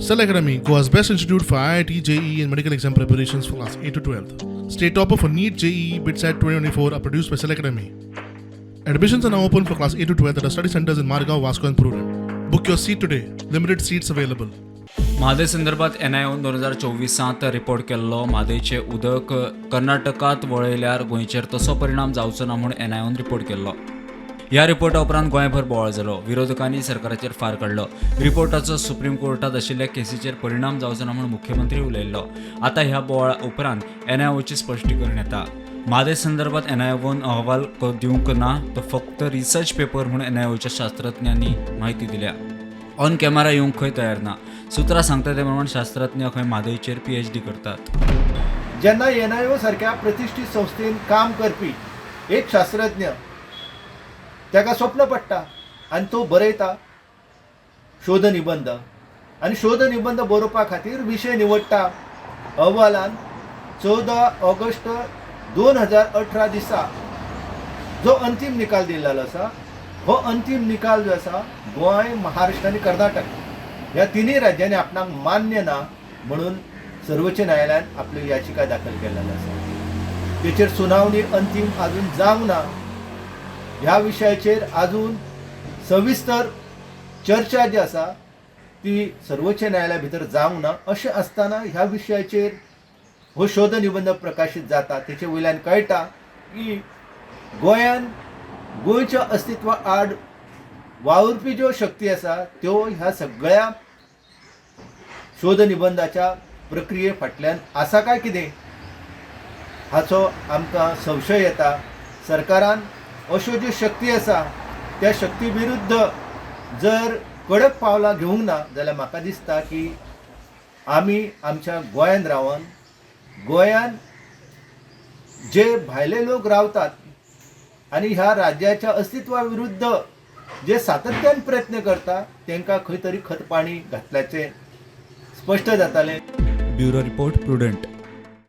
Cell Academy, Goa's best institute for IIT, JEE, and medical exam preparations for class 8 to 12. State topper for NEET, JEE, BITSAT 2024 are produced by Cell Academy. Admissions are now open for class 8 to 12 at our study centers in Margao, Vasco, and Prudent. Book your seat today. Limited seats available. Mhadei संदर्भात एनआयओन 2024त report केल्लो. म्हादयचें उदक कर्नाटकांत वळयल्यार गोंयचेर तसो परिणाम जावचो ना म्हूण एनआयओन रिपोर्ट केल्लो. ह्या रिपोर्टा उपरांत गोंयभर बोवाळ जालो. विरोधकांनी सरकाराचेर फार काडलो. रिपोर्टाचो सुप्रीम कोर्टात आशिल्ल्या केसीचेर परिणाम जावचो ना म्हूण मुख्यमंत्री उलयल्लो. आतां ह्या बोवाळा उपरांत एनआयओची स्पश्टीकरण येता. म्हादय संदर्भात एनआयओन अहवाल दिवंक ना, तो फक्त रिसर्च पेपर म्हूण एनआयओच्या शास्त्रज्ञांनी म्हायती दिल्या. ऑन कॅमेरा येवंक खंय तयार ना. सुत्रां सांगता ते प्रमाण शास्त्रज्ञ खंय म्हादयचेर पीएचडी करतात. जेन्ना एनआयओ सारक्या प्रतिश्ठीत संस्थेन काम करपी एक शास्त्रज्ञ, ताका स्वप्न पडटा आनी तो बरयता शोध निबंद आनी शोध निबंद बरोवपा खातीर विशय निवडटा. अहवालान 14 ऑगस्ट 2018 दिसा जो अंतीम निकाल दिल्लो आसा, हो अंतीम निकाल जो आसा, गोंय, महाराष्ट्र आनी कर्नाटक ह्या तिनूय राज्यांनी आपणाक मान्य ना म्हणून सर्वोच्च न्यायालयान आपल्यो याचिका दाखल केल्लेलो आसा. तेचेर सुनावणी अंतीम अजून जावंक ना. ह्या विशयाचेर अजून सविस्तर चर्चा जी आसा ती सर्वोच्च न्यायालया भितर जावंक ना. अशें आसतना ह्या विशयाचेर हो शोध निबंद प्रकाशीत जाता, तेचे वयल्यान कळटा की गोंयान गोंयच्या अस्तित्वा आड वावुरपी ज्यो शक्ती आसा, त्यो ह्या सगळ्या शोध निबंदाच्या प्रक्रिये फाटल्यान आसा काय कितें, हाचो आमकां संशय येता. सरकारान अश्यो ज्यो शक्ती आसा, त्या शक्ती विरुद्ध जर कडक पावलां घेवंक ना जाल्यार म्हाका दिसता की आमी आमच्या गोंयांत रावन गोंयान जे भायले लोक रावतात आनी ह्या राज्याच्या अस्तित्वा विरुद्ध जे सातत्यान प्रयत्न करता, तांकां खंय तरी खतपाणी घातल्याचें स्पश्ट जातालें. Bureau report, prudent.